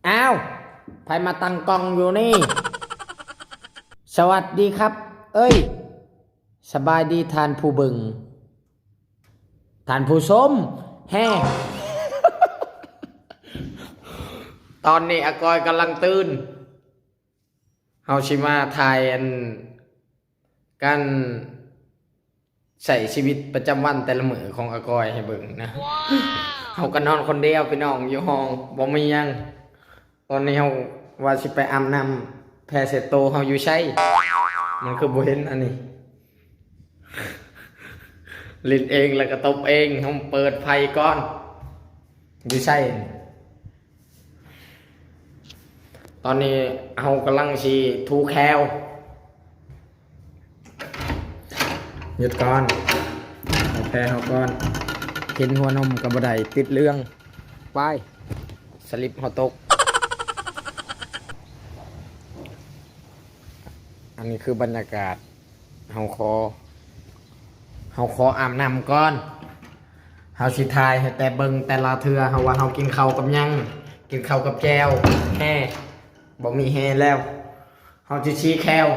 ອ້າວ ໃຜມາຕັ້ງກ້ອງຢູ່ນີ້? ສະຫວັດດີຄັບ ເອີຍ ສະບາຍດີທ່ານຜູ້ເບິ່ງ ທ່ານຜູ້ຊົມແຮ. ຕອນນີ້ອາກອຍກຳລັງຕື່ນ ເຮົາຊິມາຖ່າຍອັນ ການໃຊ້ຊີວິດປະຈຳວັນແຕ່ລະມື້ຂອງອາກອຍໃຫ້ເບິ່ງນະ. ເຮົາກໍນອນຄົນດຽວພີ່ນ້ອງ ຢູ່ຫ້ອງ ບໍ່ມີຫຍັງ. ຕອນນີ້ເຮົາວ່າຊິໄປອາບນ້ຳ ແຜ່ເຊັດໂຕເຮົາຢູ່ໃສ? ມັນຄືບໍ່ເຫັນອັນນີ້? ຫຼິ້ນເອງແລ້ວກໍຕົບເອງ. ເຮົາເປີດໄຟກ່ອນ. ຢູ່ໃສ? ຕອນນີ້ເຮົາກຳລັງຊິຖູແຂ້ວ. ຢຸດກ່ອນ ເອົາແພ້ເຮົາກ່ອນ. ເຫັນຫົວນົມກໍບໍ່ໄດ້ ຕິດເລື່ອງ. ວ້າຍ ສະລິບເຮົາຕົກ. ອັນນີ້ຄືບັນຍາກາດ. ເຮົາຂໍ ເຮົາຂໍອາບນ້ຳກ່ອນ. ເຮົາຊິຖ່າຍໃຫ້ແຕ່ເບິ່ງແຕ່ລະເທື່ອ ເຮົາວ່າເຮົາກິນເຂົ້າກັບຫຍັງ? ກິນເຂົ້າກັບແຈ່ວ ແຮ່ ບໍ່ມີແຮ່ແລ້ວ. ເຮົາຊິສີແຂ້ວ.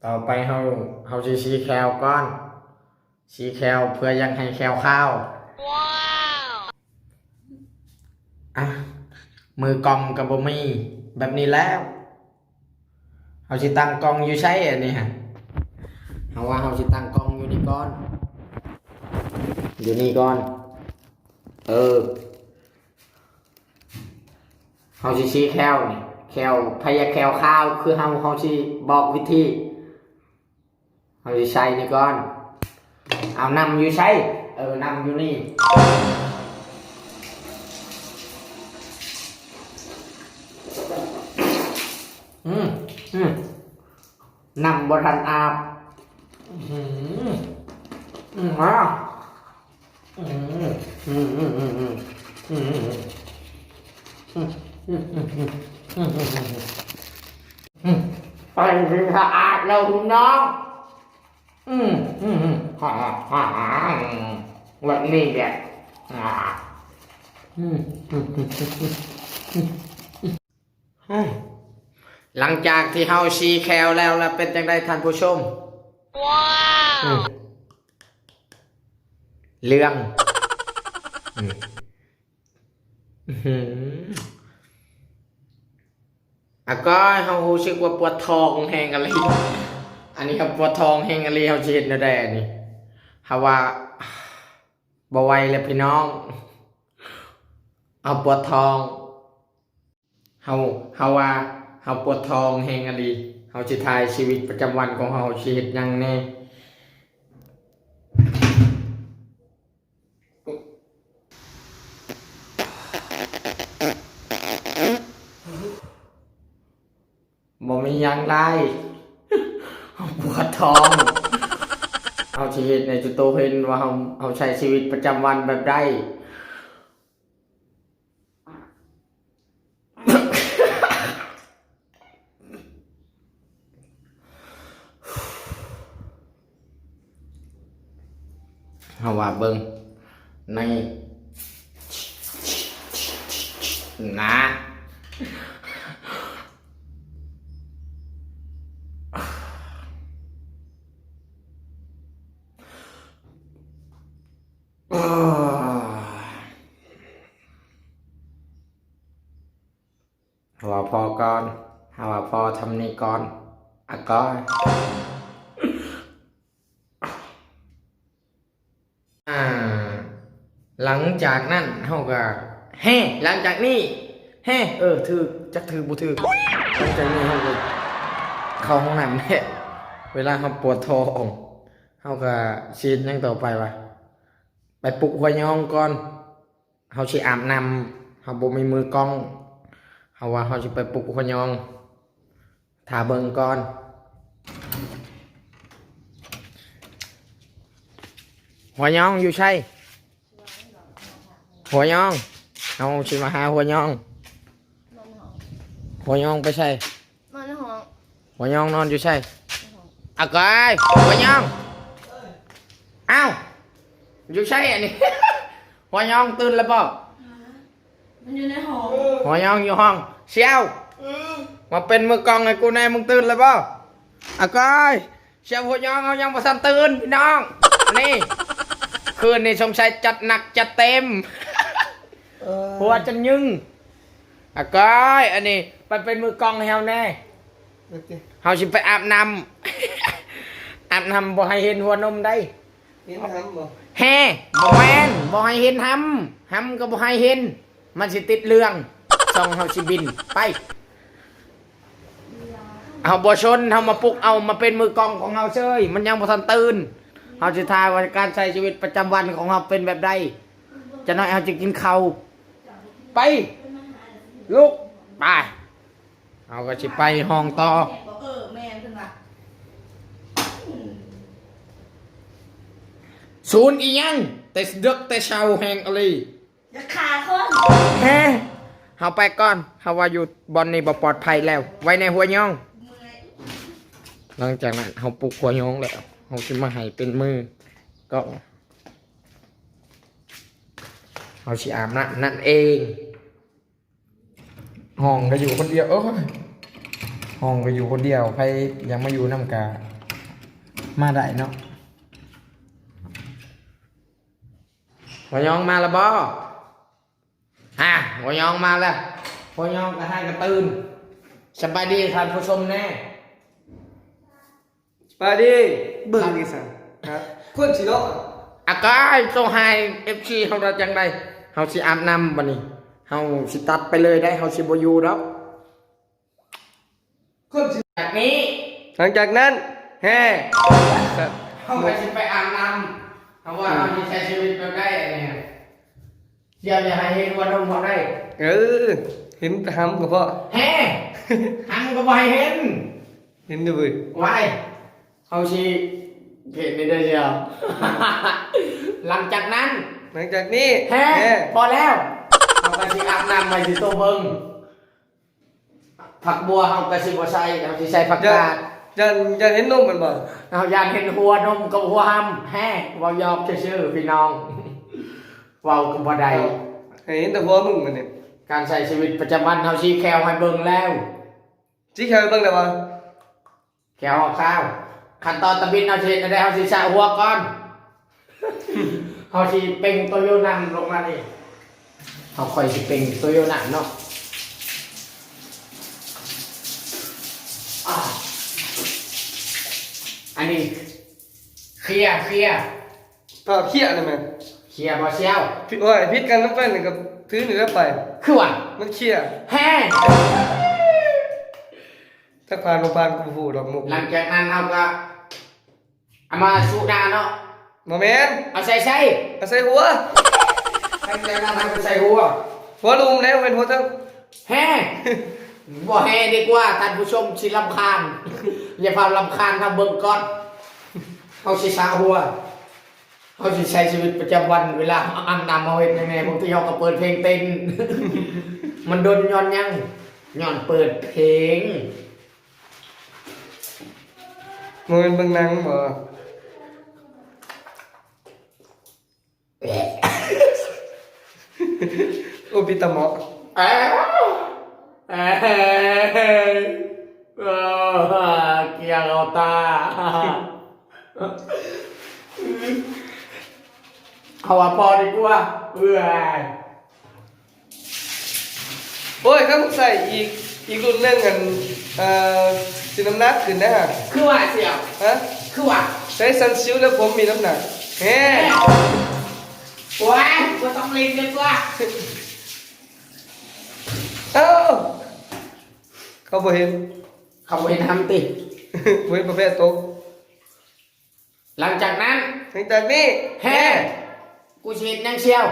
ຕໍ່ໄປເຮົາ ເຮົາຊິສີແຂ້ວກ່ອນ. ສີແຂ້ວເພື່ອຢາກໃຫ້ແຂ້ວຂາວ. ອ່ະ ມືກ້ອງກໍບໍ່ມີ ແບບນີ້ແລ້ວ. ເຮົາຊິຕັ້ງກ້ອງຢູ່ໃສອັນນີ້ຮະ? ເຮົາວ່າເຮົາຊິຕັ້ງກ້ອງຢູ່ນີ້ກ່ອນ ຢູ່ນີ້ກ່ອນ. ເອີ ເຮົາຊິສີແຂ້ວນີ້ ແຂ້ວ ໃຜຢາກແຂ້ວຂາວຄືເຮົາ ເຮົາຊິບອກວິທີ. ເຮົາຊິໃສ່ນີ້ກ່ອນ. ເອົາ ນ້ຳຢູ່ໃສ? ເອີ ນ້ຳຢູ່ນີ້. ອືມ ອືມ ນ້ຳບໍ່ທັນອາບ. ອືມ ອືມ ອາ ໄປສະອາດແລ້ວພີ່ນ້ອງ. ອືມ ອືມ ແບບນີ້ແຫຼະ. ອືມ ອືມ ອືມ ອືມ ອືມ ອືມ ອືມ ຫຼັງຈາກທີ່ເຮົາສີແຂ້ວແລ້ວ ແລ້ວເປັນຈັ່ງໃດທ່ານຜູ້ຊົມ? ວ້າວ ອືມ ເລື່ອງ ອືມ ອືມ ອາກອຍ ເຮົາຮູ້ສຶກວ່າປວດທ້ອງແຮງອີ່ຫຼີ. ອັນນີ້ເຮົາປວດທ້ອງແຮງອີ່ຫຼີ ເຮົາຊິເຮັດແນວໃດອັນນີ້? ເຮົາວ່າ ບໍ່ໄຫວແລ້ວພີ່ນ້ອງ ເຮົາປວດທ້ອງ. ເຮົາ ເຮົາວ່າເຮົາປວດທ້ອງແຮງອີ່ຫຼີ. ເຮົາຊິຖ່າຍຊີວິດປະຈຳວັນຂອງເຮົາ ຊິເຮັດຫຍັງແດ່? ບໍ່ມີຫຍັງຫຼາຍ ເຮົາປວດທ້ອງ. ເຮົາຊິເຮັດໃຫ້ຈຸໂຕເຫັນວ່າເຮົາ ເຮົາໃຊ້ຊີວິດປະຈຳວັນແບບໃດ. ເຮົາວ່າເບິ່ງໃນ ນະ ເຮົາວ່າພໍກ່ອນ ເຮົາວ່າພໍຊ່ຳນີ້ກ່ອນ ອາກອຍ. ອ່າ ຫຼັງຈາກນັ້ນເຮົາກໍ ແຮ່ ຫຼັງຈາກນີ້ ແຮ່ ເອີ ຖືກ ຈັກຖືກບໍ່ຖືກ. ຫຼັງຈາກນີ້ເຮົາກໍເຂົ້າຫ້ອງນ້ຳແຫຼະ. ເວລາເຮົາປວດທ້ອງ ເຮົາກໍຊິເຮັດຫຍັງຕໍ່ໄປວະ? ໄປປຸກຫົວຍອງກ່ອນ. ເຮົາຊິອາບນ້ຳ ເຮົາບໍ່ມີມືກ້ອງ. ເຮົາວ່າເຮົາຊິໄປປຸກຫົວຍອງ. ຖ້າເບິ່ງກ່ອນ. ຫົວຍອງຢູ່ໃສ? ຫົວຍອງ ເຮົາຊິມາຫາຫົວຍອງ. ຫົວຍອງໄປໃສ? ນອນໃນຫ້ອງ. ຫົວຍອງນອນຢູ່ໃສ? ໃນຫ້ອງ. ອາກອຍ ຫົວຍອງ. ອ້າວ ຢູ່ໃສອັນນີ້? ຫົວຍອງຕື່ນແລ້ວບໍ່? ມັນຢູ່ໃນຫ້ອງ. ຫົວຍອງຢູ່ຫ້ອງ. ສ່ຽວ ມາເປັນມືກ້ອງໃຫ້ກູແດ່ ມຶງຕື່ນແລ້ວບໍ່? ອາກອຍ ສ່ຽວຫົວຍອງເຮົາຍັງບໍ່ທັນຕື່ນພີ່ນ້ອງ. ນີ້ ຄືນນີ້ສົງໄສຈັດໜັກຈັດເຕັມ ເອີ ຫົວຈົນຍຶງ. ອາກອຍ ອັນນີ້ໄປເປັນມືກ້ອງໃຫ້ເຮົາແດ່. ໂອເຄ ເຮົາຊິໄປອາບນ້ຳ ອາບນ້ຳບໍ່ໃຫ້ເຫັນຫົວນົມໃດ. ເຫັນຫຳບໍ່? ແຮ ບໍ່ແມ່ນ ບໍ່ໃຫ້ເຫັນຫຳ ຫຳກໍບໍ່ໃຫ້ເຫັນ ມັນຊິຕິດເລື່ອງ ຊ່ອງເຮົາຊິບິນ. ໄປ ເຮົາບໍ່ຊົນ ເຮົາມາປຸກເອົາ ມາເປັນມືກ້ອງຂອງເຮົາເຊີຍ ມັນຍັງບໍ່ທັນຕື່ນ. ເຮົາຊິຖ່າຍວ່າການໃຊ້ຊີວິດປະຈຳວັນຂອງເຮົາເປັນແບບໃດ. ຈັກໜ້ອຍເຮົາຈະກິນເຂົ້າ. ໄປ ລຸກ ໄປ. ເຮົາກໍຊິໄປຫ້ອງຕໍ່. ເອີ ແມ່ນເພິ່ນວ່າ ສູນອີ່ຫຍັງ ແຕ່ເດິກແຕ່ເຊົ້າແຮງອີ່ຫຼີ ຢາກຂ້າຄົນ. ແຮ ເຮົາໄປກ່ອນ ເຮົາວ່າຢູ່ບ່ອນນີ້ບໍ່ປອດໄພແລ້ວ. ໄວ້ແດ່ຫົວຍອງ. ເມື່ອຍ. ຫຼັງຈາກນັ້ນເຮົາປຸກຫົວຍອງແລ້ວ ເຮົາຊິມາໃຫ້ເປັນມືກ້ອງ ເຮົາຊິອາບນ້ຳນັ້ນເອງ. ຫ້ອງກໍຢູ່ຄົນດຽວ ໂອ້ຍ ຫ້ອງກໍຢູ່ຄົນດຽວ ໃຜຢາກມາຢູ່ນຳກໍມາໄດ້ເນາະ. ຫົວຍອງມາແລ້ວບໍ່? ຮະ ຫົວຍອງມາແລ້ວ. ຫົວຍອງກໍຫາກໍຕື່ນ. ສະບາຍດີທ່ານຜູ້ຊົມແດ່. ສະບາຍດີ. ເບິ່ງນີ້ຊັ້ນ ຮະ ຄົນຊິເນາະ. ອາກາຍ ໂຕໃຫ້ເອັຟຊີເຮົາວ່າຈັ່ງໃດ? ເຮົາຊິອາບນ້ຳບັດນີ້ ເຮົາຊິຕັດໄປເລີຍໄດ໋ ເຮົາຊິບໍ່ຢູ່ດອກ. ຄົນຊິ ຈາກນີ້ ຫຼັງຈາກນັ້ນ ແຮ ເຮົາກໍຊິໄປອາບນ້ຳ ເຮົາວ່າເຮົາຊິໃຊ້ຊີວິດແບບໃດອັນນີ້. ຢ່າ ຢ່າໃຫ້ເຫັນຫົວນົມເຮົາໄດ໋. ເອີ ເຫັນແຕ່ຫຳກໍພໍ. ແຮ ຫຳກໍບໍ່ໃຫ້ເຫັນ. ເຫັນຢູ່ເວີຍ. ວ້າຍ ເຮົາຊິເຫັນນີ້ເດີດຽວ. ຫຼັງຈາກນັ້ນ ຫຼັງຈາກນີ້ ແຮ ແຮ ພໍແລ້ວ ເຮົາກໍຊິອາບນ້ຳໃຫ້ຊິໂຕເບິ່ງ. ຜັກບົວເຮົາກໍຊິບໍ່ໃສ່ ເຮົາຊິໃສ່ຜັກກາດ. ຢ້ານ ຢ້ານເຫັນນົມແມ່ນບໍ່? ເຮົາຢ້ານເຫັນຫົວນົມກັບຫົວຫຳ. ແຮ ເວົ້າຢອກຊື່ໆ ພີ່ນ້ອງ ເວົ້າກໍບໍ່ໄດ້ ໃຫ້ເຫັນແຕ່ຫົວມຶງບັດນີ້. ການໃຊ້ຊີວິດປະຈຳວັນເຮົາຊີ້ແຄວໃຫ້ເບິ່ງແລ້ວ. ຊີ້ແຄວໃຫ້ເບິ່ງແລ້ວຫວາ? ແຄວເຮົາຂາວ. ຂັ້ນຕອນທຳອິດເຮົາຊິເຮັດແນວໃດ? ເຮົາຊິສະຫົວກ່ອນ. ເຮົາຊິເປັ່ງໂຕໂຍນຳລົງມານີ້. ເຮົາຄ່ອຍຊິເປັ່ງໂຕໂຍນຳເນາະ. ອາ ອັນນີ້ ເຄຍ ເຄຍ ພາບເຄຍນີ້ແມ່ນ ເຄຍບໍ່ສ່ຽວ? ຜິດ ໂອ້ຍ ຜິດກັນນຳໄປນີ້ກໍຖືນີ້ແຫຼະໄປ. ຄືວ່າ ມັນເຄຍ ແຮ ຈັກຜ່ານບໍ່ຜ່ານກໍບໍ່ຮູ້ດອກມຸກ. ຫຼັງຈາກນັ້ນເຮົາກໍເອົາມາສຸໜ້າເນາະ. ບໍ່ແມ່ນ ເອົາໃສ່ໃສ? ເອົາໃສ່ຫົວ. ຫຼັງຈາກນັ້ນເຮົາກໍໃສ່ຫົວ ຫົວລຸ່ມແລ້ວແມ່ນຫົວເທິງ. ແຮ ບໍ່ແຮດີກວ່າ ທ່ານຜູ້ຊົມຊິລຳຄານ. ຢ່າຟ້າວລຳຄານ ເຮົາເບິ່ງກ່ອນ ເຮົາຊິສະຫົວ. ເຮົາຊິໃຊ້ຊີວິດປະຈຳວັນ ເວລາເຮົາອາບນ້ຳ ເຮົາເຮັດຫຍັງແດ່? ບາງທີເຮົາກໍເປີດເພງເຕັ້ນ. ມັນດົນຍ້ອນຫຍັງ? ຍ້ອນເປີດເພງ. ບໍ່ແມ່ນເບິ່ງໜັງບໍ? ໂອ້ ພິດຕາເໝາະ. ກຽວເອົາຕາ. ເຮົາວ່າພໍດີກວ່າ. ເອີຍ ໂອ້ຍ ຄັນໃສ່ອີກ ອີກລຸ້ນໜຶ່ງ ອັນ ເອີ ຊິນ້ຳໜັກຂຶ້ນເດ້. ຄືວ່າສ່ຽວ? ຮະ? ຄືວ່າ? ໃສ່ສັ້ນຊິວແລ້ວຜົມມີນ້ຳໜັກ. ແຮ ໂອ້ຍ ບໍ່ຕ້ອງຫຼິ້ນດີກວ່າ. ເອົ້າ ເຂົາບໍ່ເຫັນ ເຂົາບໍ່ເຫັນຫຳຕິ? ບໍ່ເຫັນປະແພດຕົກ. ຫຼັງຈາກນັ້ນ ຫຼັງຈາກນີ້ ແຮ ແຮ ກູຊິເຮັດຫຍັງສ່ຽວ?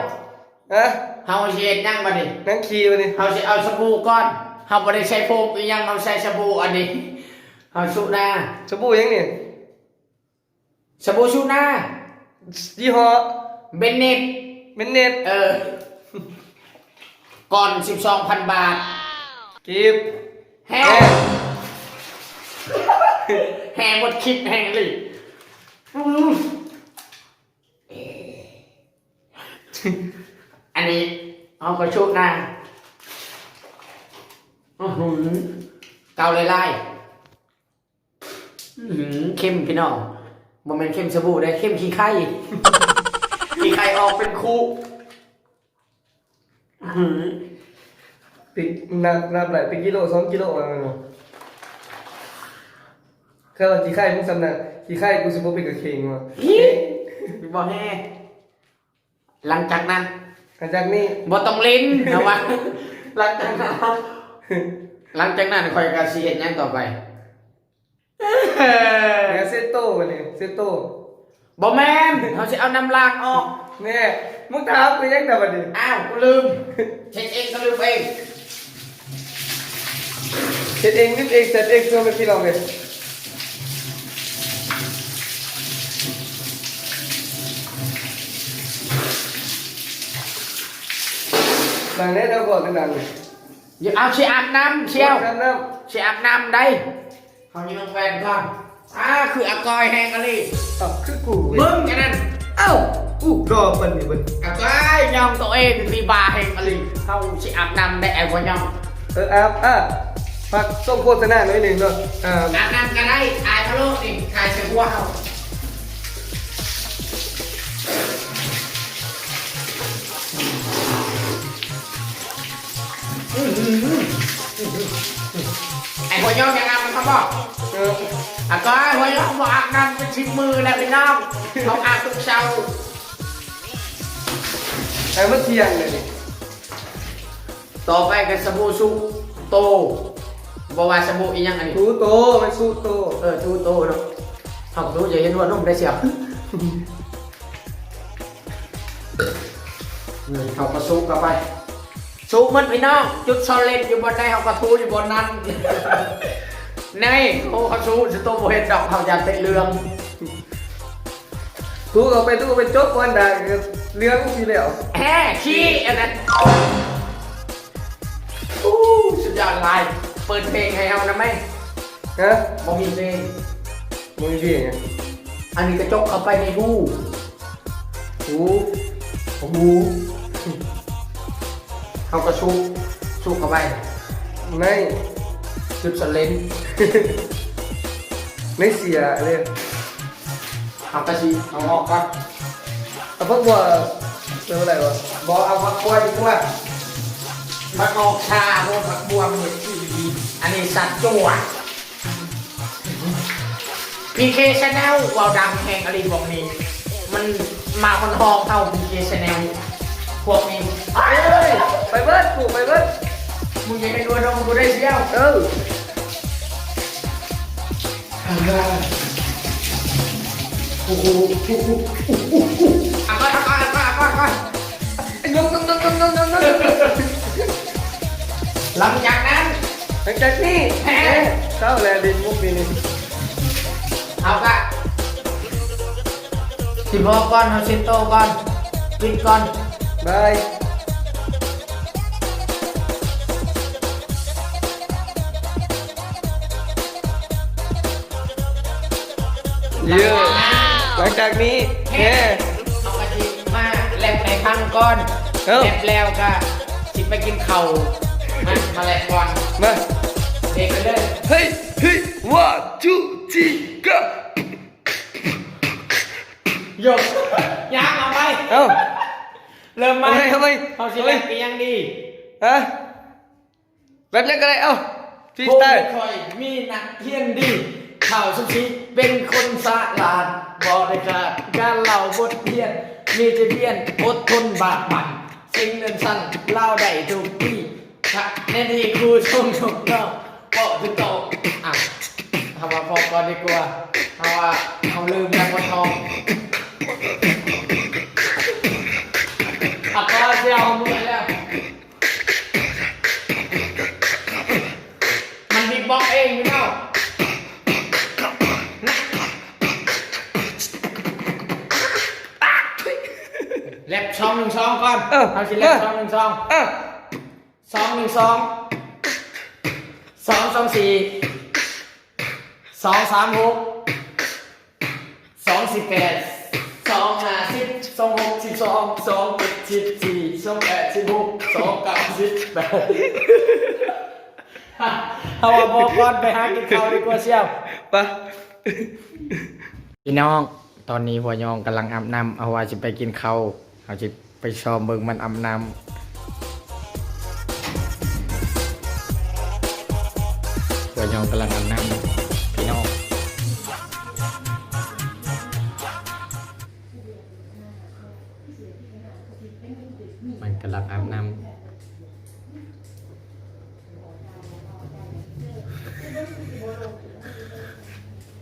ຮະ? ເຮົາຊິເຮັດຫຍັງບັດນີ້? ນັ່ງຂີ່ບັດນີ້. ເຮົາຊິເອົາສະບູກ່ອນ. ເຮົາບໍ່ໄດ້ໃຊ້ໂຟມອີ່ຫຍັງ ເຮົາໃຊ້ສະບູອັນນີ້. ເຮົາສຸໜ້າ. ສະບູຫຍັງນີ້? ສະບູສຸໜ້າ. ຍີ່ຫໍ້? ເບນເນັດ. ເບນເນັດ. ເອີ. ກ່ອນສິບສອງພັນບາດ ກີບ. ແຮ ແຮ ແຮໝົດຄລິບແຮງອີ່ຫຼີ. ອືມ. ເອົາກະຊຸກນາງ ອືຫື ເກົາຫຼາຍໆ ອືຫື ເຄັມພີ່ນ້ອງ ບໍ່ແມ່ນເຄັມສະບູເດ້ ເຄັມຂີ້ໄຂ່ ຂີ້ໄຂ່ອອກເປັນຄຸ ອືຫື ປິກ ນັບ ນັບໄດ້ເປັນກິໂລ ສອງກິໂລ ວ່າແມ່ນບໍ່? ຄັນວ່າຂີ້ໄຂ່ມຶງສ່ຳນັ້ນ ຂີ້ໄຂ່ກູຊິບໍ່ເປັນກະເຂັງວ່າ ອີ ບໍ່ແຮ່. ຫຼັງຈາກນັ້ນ ຫຼັງຈາກນີ້ ບໍ່ຕ້ອງຫຼິ້ນ ເຮົາວ່າ ຫຼັງຈາກນັ້ນ ຫຼັງຈາກນັ້ນຂ້ອຍກະຊິເຮັດຫຍັງຕໍ່ໄປ? ເຮັດເຊັດໂຕບັດນີ້ ເຊັດໂຕ ບໍ່ແມ່ນ ເຮົາຊິເອົານ້ຳລ້າງອອກ ແນ່ ມຶງຖາມກູຫຍັງນະບັດນີ້? ອ້າວ ກູລືມ ເຮັດເອງກະລືມເອງ. ເຮັດເອງລຶດເອງເສັດເອງ ໂຊແມ່ນພີ່ນ້ອງເອີຍ. ນັ່ງແດ່ເຈົ້າ ບອກກັນນັ່ງ. ເອົາ ຊິອາບນ້ຳ ສ່ຽວ ອາບນ້ຳ ຊິອາບນ້ຳໃດ. ເຮົາຍັງແວ່ນກ່ອນ. ອ້າ ຄືອາກອຍແຮງອີ່ຫຼີ. ອ້າວ ຄືກູເວີຍ ມຶງອັນນັ້ນ. ເອົ້າ ອູ ລໍປານນີ້ເວີຍ. ອາກອຍຍ້ອງໂຕເອງມີບ້າແຮງອີ່ຫຼີ. ເຮົາຊິອາບນ້ຳໄດ້ ອ້າຍບໍ່ຍ້ອງ. ເອີ ອາບ ອາບ ຝາກສົ່ງໂຄສະນາໜ້ອຍໜຶ່ງເນາະ. ອາ ອາບນ້ຳກະໄດ້ ອາຍມາໂລດນີ້ ຖ່າຍໃສ່ຫົວເຮົາ. ອື້ຫື ໄອ້ຫົວຍອງຢາກອາບນ້ຳບໍ່? ເອີ ອາກອຍ ຫົວຍອງບໍ່ອາບນ້ຳເປັນສິບມື້ແລ້ວພີ່ນ້ອງ. ເຮົາອາບທຸກເຊົ້າ. ໃຫ້ມັນທ່ຽງເລີຍນີ້. ຕໍ່ໄປກໍສະບູຊຸໂຕ ບໍ່ວ່າສະບູອີ່ຫຍັງອັນນີ້ ທູໂຕ ແມ່ນຊຸໂຕ. ເອີ ທູໂຕເນາະ. ເຮົາກໍຮູ້ ຢ່າເຫັນຫົວນົມໄດ້ສ່ຽວ. ນີ້ ເຮົາກໍຊຸກເຂົ້າໄປ ຊຸໝົດພີ່ນ້ອງ. ຈຸດຊອນເລັດຢູ່ບ່ອນໃດ ເຮົາກໍທູຢູ່ບ່ອນນັ້ນ. ນີ້ ໂອ້ ເຮົາຊຸ ຊຸໂຕບໍ່ເຫັນດອກ ເຮົາຢ້ານເຕະເຫຼືອງ. ຖືກເອົາໄປ ຖືກເອົາໄປ ຈົບກ່ອນດາ ເຫຼືອງຊິແລ້ວ. ແຮ ຂີ້ອັນນັ້ນ. ໂອ້ ສຸດຍອດຫຼາຍ. ເປີດເພງໃຫ້ເຮົານຳໄໝ? ຮະ? ບໍ່ມີເພງ. ບໍ່ມີເພງຫຍັງ? ອັນນີ້ກະຈົກເຂົ້າໄປໃນຮູ ຮູ ຮູ. ເຮົາກະຊຸ ຊຸເຂົ້າໄປໃນຈຸດສະເລັນ ໃນເສຍເລີຍ. ເຮົາກະຊິເອົາອອກກ່ອນ. ເອົາຜັກບົວເລີຍບໍ່ໄດ້ບໍ່? ບໍ່ ເອົາຜັກບົວດີກວ່າ. ມັນອອກຊາ ເພາະວ່າຜັກບົວມັນເຮັດຊີ ອັນນີ້ສັດຈົວ. ພີເຄ Channel ເວົ້າດັງແຮງອີ່ຫຼີພວກນີ້ ມັນມາຮອນຮອງເຮົາ ພີເຄ Channel ພວກນີ້. ເອີຍ ໄປເບິດ ກູໄປເບິດ. ມຶງຢ່າເຮັດຫົວນົມກູໄດ້ສ່ຽວ. ເອີ ໂອ້ໂຫ ເອົາກ່ອນ ເອົາກ່ອນ ເອົາກ່ອນ ເອົາກ່ອນ. ຫຼັງຈາກນັ້ນ ຫຼັງຈາກນີ້ ແຮ ເຈົ້າແລະຫຼິ້ນມຸກນີ້ນີ້ ເຮົາກະຊິພໍກ່ອນ ເຮົາເຊັດໂຕກ່ອນ ປິດກ່ອນ ບາຍ. ເຢີ ຫຼັງຈາກນີ້ ເຮົາກະຊິມາແລັບໃຫ້ຟັງກ່ອນ. ເອີ ແລັບແລ້ວກະຊິໄປກິນເຂົ້າ. ມາ ມາແລັບກ່ອນ ມາ ເດກກັນເດີ. ເຮີ້ຍ ເຮີ້ຍ ວັນ ທູ ທີ ໂກ. ໂຍ ຍ່າງເອົາໄປ. ເອົ້າ ເລີ່ມໃໝ່ ເອົາໃໝ່ ເອົາໃໝ່. ເຮົາຊິແລັບອີ່ຫຍັງດີ? ຮະ? ແບບຫຍັງກໍໄດ້ ເອົ້າ ຟຣີສະໄຕ. ໂອ້ຍ ຂ້ອຍມີນັກຮຽນດີ ທ້າວສົມສີເປັນຄົນສະຫຼາດ ບໍ່ໄດ້ຂາດການເລົ່າບົດຮຽນ ມີແຕ່ພຽນອົດທົນບາກບັ່ນ ເສັງເດີນຊັ້ນລາວໄດ້ທຸກປີ ຄະແນນດີຄູສົ່ງສົ່ງນ້ອງ ເພາະຖືກຕ້ອງ. ອ່ະ ເຮົາວ່າພໍກ່ອນດີກວ່າ ເຮົາວ່າເຮົາລືມແລ້ວໝົດທອງ ອາກອນຊິເອົາເມື່ອຍແລ້ວ. ມັນບີດບັອກເອງຢູ່ແລ້ວ. ແລັບສອງໜຶ່ງສອງກ່ອນ. ເອີ ເຮົາຊິແລັບ ເອີ ສອງໜຶ່ງສອງ. ເອີ ສອງໜຶ່ງສອງ ສອງສອງສີ່ ສອງສາມຫົກ ສອງສິບແປດ ສອງຫ້າສິບ ສອງຫົກສິບສອງ ສອງເຈັດສິບສີ່ ສອງແປດສິບຫົກ ສອງ ເຮົາວ່າບໍ່ກ່ອນ ໄປຫາກິນເຂົ້າດີກວ່າຊຽວ ໄປ. ພີ່ນ້ອງ ຕອນນີ້ຫົວຍອງກຳລັງອາບນ້ຳ ເຮົາວ່າຊິໄປກິນເຂົ້າ ເຮົາຊິໄປຊອມເບິ່ງມັນອາບນ້ຳ. ຫົວຍອງກຳລັງອາບນ້ຳ ພີ່ນ້ອງ. ມັນກຳລັງອາບນ້ຳ.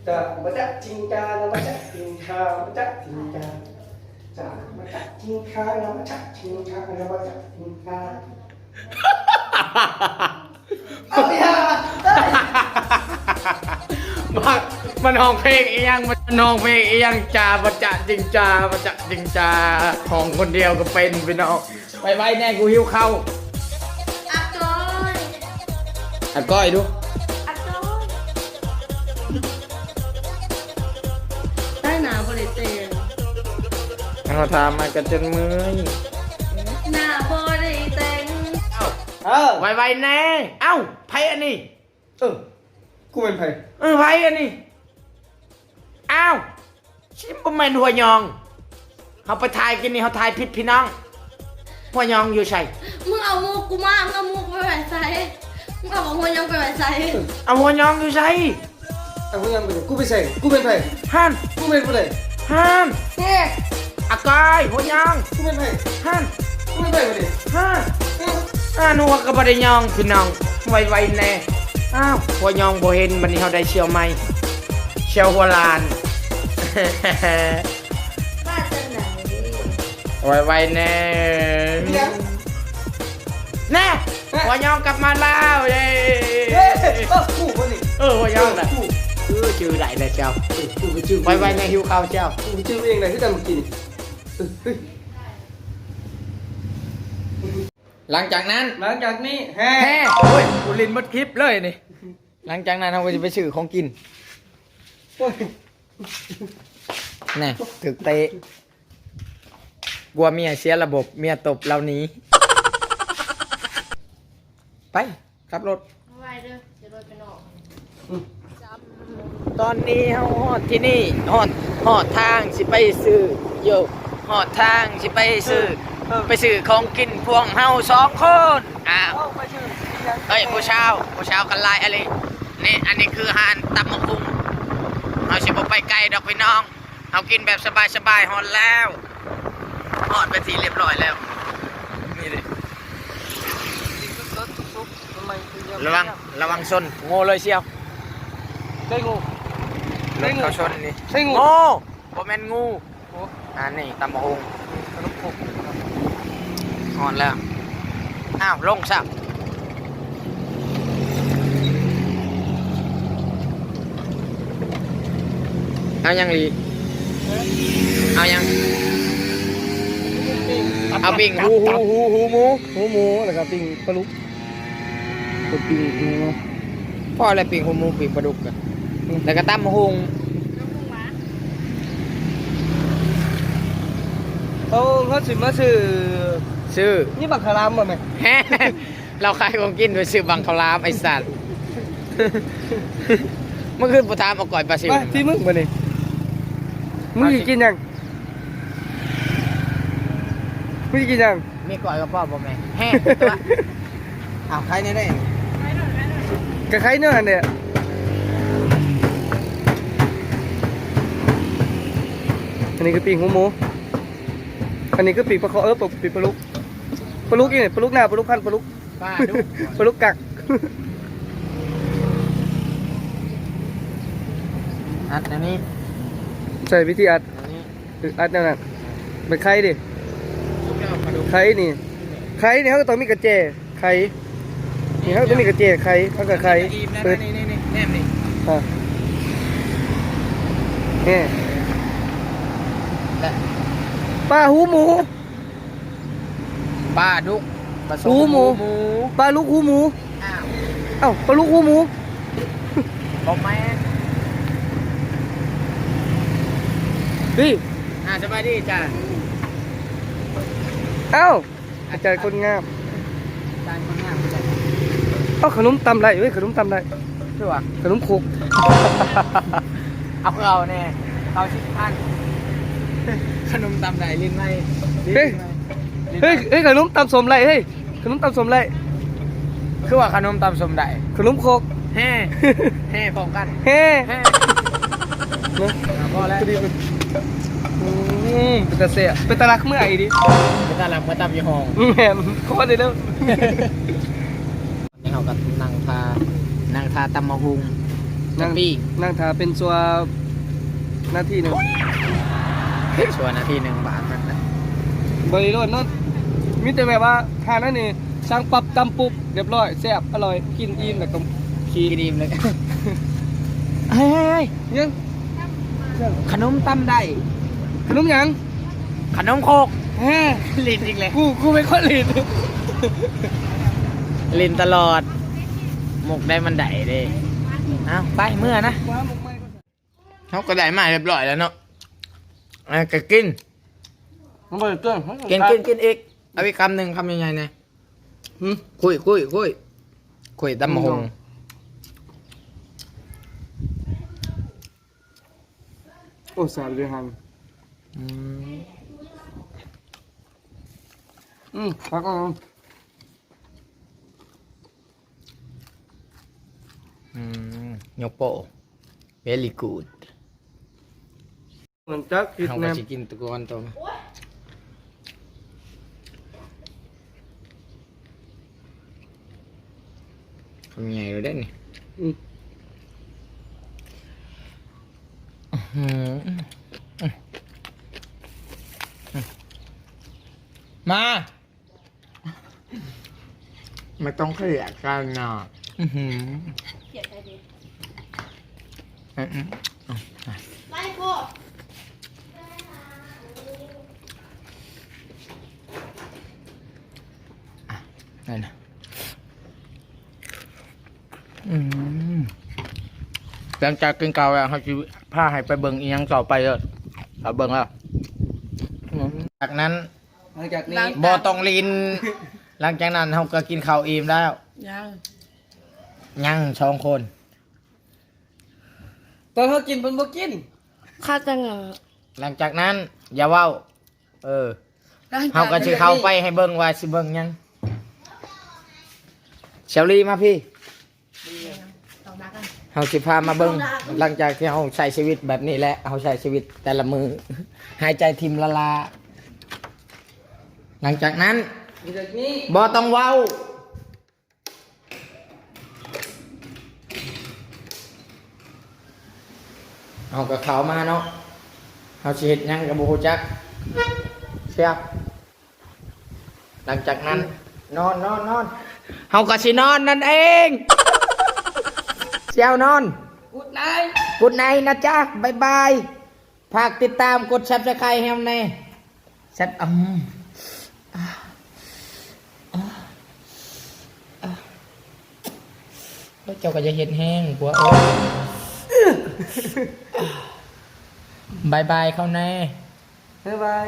ຈະມາຈະຈິງຈາ ມາຈະຈິງຈາ ມາຈະຈິງຈາ ຈະມາຈະຈິງຈາ ມາຈະຈິງຈາ ມາຈະຈິງຈາ. ເອົາຢ່າ ເອີຍ ມັນ ມັນຮ້ອງເພງອີ່ຫຍັງ? ມັນຮ້ອງເພງອີ່ຫຍັງ? ຈາມາຈະຈິງຈາ ມາຈະຈິງຈາ ຮ້ອງຄົນດຽວກໍເປັນ ພີ່ນ້ອງ. ໄວໆແດ່ ກູຫິວເຂົ້າ. ອາກ້ອຍ ອາກ້ອຍດູ ອາກ້ອຍ. ໄດ້ໜ້າບໍ່ໄດ້ແຕ່ງ ເຮົາຖາມມາກໍຈົນເມື່ອຍ. ໜ້າບໍ່ໄດ້ແຕ່ງ. ເອົ້າ ເອີ ໄວໆແດ່. ເອົ້າ ໃຜອັນນີ້? ເອີ ກູແມ່ນໃຜ? ເອີ ໃຜອັນນີ້? ອ້າວ ຊິບໍ່ແມ່ນຫົວຍອງ. ເຮົາໄປຖ່າຍກິນນີ້ ເຮົາຖ່າຍຜິດພີ່ນ້ອງ. ຫົວຍອງຢູ່ໃສ? ມຶງເອົາໝູກກູມາ ມຶງເອົາໝູກໄປໄວ້ໃສ? ມຶງເອົາບັກຫົວຍອງໄປໄວ້ໃສ? ເອົາຫົວຍອງຢູ່ໃສ? ເອົາຫົວຍອງໄປໃສ? ກູໄປໃສ? ກູແມ່ນໃຜ? ຫັ້ນ ກູແມ່ນຜູ້ໃດ? ຫັ້ນ ແນ່ ອາກ້ອຍ ຫົວຍອງ ກູແມ່ນໃຜ? ຫັ້ນ ກູແມ່ນໃຜບັດນີ້? ຫັ້ນ ເອີ ອາ ໜູວ່າກໍບໍ່ໄດ້ຍອງ ພີ່ນ້ອງ ໄວໆແດ່. ອ້າວ ຫົວຍອງບໍ່ເຫັນ ບັດນີ້ເຮົາໄດ້ສ່ຽວໃໝ່ ສ່ຽວຫົວລ້ານ. ມາຈັ່ງໃດ? ໄວໆແດ່ ແນ່ ຮະ ຫົວຍອງກັບມາແລ້ວເດ້. ເອີ ເອີ ກູບໍ່ນີ້ ເອີ ຫົວຍອງນະ ເອີ ກູ ເອີ ຈື່ໄດ້ແລ້ວເຈົ້າ ເອີ ກູກໍຈື່ ໄວໆແດ່ ຫິວເຂົ້າເຈົ້າ ກູຈື່ເອງໄດ້ຄືກັນມື້ກີ້ນີ້. ເອີ ເອີ ຫຼັງຈາກນັ້ນ ຫຼັງຈາກນີ້ແຮ່ ແຮ່ ໂອ້ຍ ກູຫຼິ້ນໝົດຄລິບເລີຍນີ້. ຫຼັງຈາກນັ້ນເຮົາກໍຊິໄປຊື້ຂອງກິນ. ໂອ້ຍ ແນ່ ຖືກເຕະ ກົວເມຍເສຍລະບົບ ເມຍຕົບລາວໜີ. ໄປ ຂັບລົດ ໄວເດີ ເດີນລົດໄປນອກ. ຕອນນີ້ເຮົາຮອດທີ່ນີ້ ຮອດ ຮອດທາງຊິໄປຊື້ ໂຢ ຮອດທາງຊິໄປຊື້ ເອີ ໄປຊື້ຂອງກິນພວກເຮົາສອງຄົນ. ອ້າວ ເອີ ໄປຊື້ອີ່ຫຍັງ? ເອີຍ ຜູ້ສາວ ຜູ້ສາວກັນຫຼາຍອີ່ຫຼີ. ນີ້ ອັນນີ້ຄືຮ້ານຕຳບັກຫຸ່ງ. ເຮົາຊິບໍ່ໄປໄກດອກພີ່ນ້ອງ ເຮົາກິນແບບສະບາຍໆ ຮອດແລ້ວ ຮອດເປັນທີ່ລຽບຮ້ອຍແລ້ວ. ນີ້ເດ້ ລະວັງ ລະວັງຊົນ ໂງ່ເລີຍສ່ຽວ. ໃສ່ໂງ່ ລົດເຂົາຊົນນີ້ ໃສ່ໂງ່ ໂງ່ ບໍ່ແມ່ນງູ. ໂອ້ ອັນນີ້ຕຳບັກຫຸ່ງ ຂະໜົມຄົກ ຮອດແລ້ວ. ອ້າວ ລົງຊ້ຳ. ເອົາຫຍັງອີກ? ເອົາຫຍັງ? ເອົາປີ້ງຫູ ຫູ ຫູ ຫູໝູ ຫູໝູ ແລ້ວກໍປີ້ງປາດຸກ. ເປັນປີ້ງໝູ ພໍແລ້ວ ປີ້ງຫູໝູ ປີ້ງປາດຸກ ອືມ ແລ້ວກໍຕຳຫຸ່ງ. ເອົາ ເຮົາຊິມາຊື້ ຊື້ ມີບັກຂາມບໍ່ແມ່? ແຮະ ລາວຂາຍຂອງກິນ ໄປຊື້ບັກຂາມ ໄອ້ສັດ. ມື້ຄືນບໍ່ຖາມເອົາກ້ອຍປາຊິວ ໄປ ທີ່ມຶງບັດນີ້ ມຶງຊິກິນຫຍັງ? ມຶງຊິກິນຫຍັງ? ມີກ້ອຍກະເພາະບໍ່ແມ່? ແຮະ ຕົວະ. ອ້າວ ຂາຍແນວໃດ? ກະຂາຍແນວນັ້ນແຫຼະ. ອັນນີ້ຄືປີ້ງຫູໝູ ອັນນີ້ຄືປີ້ງປາຄໍ່ ເອີ ປີ້ງປາດຸກ. ປາດຸກອີ່ຫຍັງ? ປາດຸກນາ ປາດຸກພັນ ປາດຸກ ປາດຸກ ປາດຸກກັກ. ອັດແນວນີ້ ໃຊ້ວິທີອັດ ອັດແນວນີ້ ເອີ ອັດແນວນັ້ນ. ໄປໄຂເດ້ ໄຂນີ້ ໄຂນີ້ເຮົາກໍຕ້ອງມີກະແຈ ໄຂ ນີ້ເຮົາຕ້ອງມີກະແຈໄຂ ເຮົາກໍໄຂ ເປີດ ນີ້ ນີ້ ນີ້ ແນມນີ້ ອ່າ ແນ່ ແລະ ປາຫູໝູ. ປາດຸກປະສົມຫູໝູ ຫູໝູ ປາດຸກຫູໝູ. ອ້າວ ເອົ້າ ປາດຸກຫູໝູ ບໍ່ແມ່ນ ນີ້ ອ່າ ສະບາຍດີຈ້າ. ເອົ້າ ອາຈານຄົນງາມ ເອົາຂະໜົມຕຳໄດ້ເວີຍ ຂະໜົມຕຳໄດ້ ຄືວ່າຂະໜົມຄົກ ເອົາຄືເອົາແດ່ ເກົ້າສິບພັນ ຂະໜົມຕຳໄດ້ ຫຼິ້ນໃໝ່ ເຮີ້ຍ ຫຼິ້ນໃໝ່ ເຮີ້ຍ ເຮີ້ຍ ຂະໜົມຕຳສົ້ມໄດ້ເຮີ້ຍ ຂະໜົມຕຳສົ້ມໄດ້ ຄືວ່າຂະໜົມຕຳສົ້ມໄດ້ ຂະໜົມຄົກ ແຮ່ ແຮ່ພ້ອມກັນ ແຮ່ ແຮ່ ເນາະ ພໍແລ້ວ ພໍດີ ອືມ ເປັນຕາແຊບ ເປັນຕາລັກເມືອອີ່ຫຼີ ເປັນຕາລັກເມືອຕຳຢູ່ຫ້ອງ ແມ່ນ ຂໍເດີເດີ ນີ້ເຮົາກໍນັ່ງຖ້າ ນັ່ງຖ້າຕຳບັກຫຸ່ງ ນັ່ງ ປີ້ງ ນັ່ງຖ້າເປັນຊົ່ວນາທີໜຶ່ງ ຊົ່ວນາທີໜຶ່ງ ບາດມັນນະ ບໍ່ໄດ້ໂລດເນາະ ມີແຕ່ແບບວ່າ ຮ້ານນັ້ນນີ້ ສັ່ງປັບຕຳປຸບ ຮຽບຮ້ອຍ ແຊບ ອະລ່ອຍ ກິນອີ່ມແລ້ວກໍຂີ່ ກິນອີ່ມແລ້ວ ເຮີ້ຍ ຫຍັງ? ຂະໜົມຕຳໄດ້ ຂະໜົມຫຍັງ? ຂະໜົມຄົກ ແຮ ຫຼິ້ນອີກແລ້ວ ກູ ກູເປັນຄົນຫຼິ້ນ ຫຼິ້ນຕະຫຼອດ ມຸກໄດ້ມັນໄດ້ເດ້ ເອົາ ໄປ ເມືອນະ ເຮົາກໍໄດ້ມາຮຽບຮ້ອຍແລ້ວເນາະ ເອົາ ກໍກິນ ມັນບໍ່ໄດ້ເກີນ ກິນ ກິນ ກິນອີກ ເອົາອີກຄຳໜຶ່ງ ຄຳໃຫຍ່ໆ ແດ່ ຫຶ ຄຸຍ ຄຸຍ ຄຸຍ ຄຸຍຕຳບັກຫຸ່ງ ໂອ້ ແຊບເລີຍຫັ້ນ ອືມ ອືມ ຜັກ ອືມ ອືມ ຍົກໂປ້ very good ມັນຈັກກິນ ເຮົາກໍ ແມ່ນ ຊິກິນຕະກອນຕໍ່ມາ ຄຳໃຫຍ່ເລີຍເດ້ນີ້ ອືມ ອືມ ມາ ไม่ต้องเกลียดกันนะ อื้อหือ เกลียดใครดี อืมๆ ไล่พวก อ่ะ นั่นนะ อืม หลังจากกินข้าวแล้ว เราสิพาให้ไปเบิ่งอีหยังต่อไปเด้อ เอาเบิ่งแล้ว อืม จากนั้น หลังจากนี้ บ่ต้องลิ้น หลังจากนั้นเฮาก็กินข้าวอิ่มแล้ว ยัง ยังสองคน ตอนเฮากินเพิ่นบ่กิน ข้าจังหวะ หลังจากนั้นอย่าเว้า เออ หลังจาก เฮาก็สิเข้าไปให้เบิ่งว่าสิเบิ่งหยัง เชอรี่มาพี้ เฮาสิพามาเบิ่ง หลังจากที่เฮาใช้ชีวิตแบบนี้แหละ เฮาใช้ชีวิตแต่ละมื้อ หายใจทิ่มละลา หลังจากนั้น หลังจากนี้ บ่ต้องเว้า เฮาก็เข้ามาเนาะ เฮาสิเฮ็ดหยังก็บ่ฮู้จัก เสีย หลังจากนั้น นอน นอน นอน เฮาก็สินอนนั่นเอง เสี่ยวนอน Good night Good night นะจ๊ะ บ๊ายบาย ฝากติดตาม กด Subscribe ให้เฮาแหน่ Sub อืม เจ้าก็อย่าเฮ็ดแฮง ผัวเอ้ย บ๊ายบายเขาแหน่ บ๊ายบาย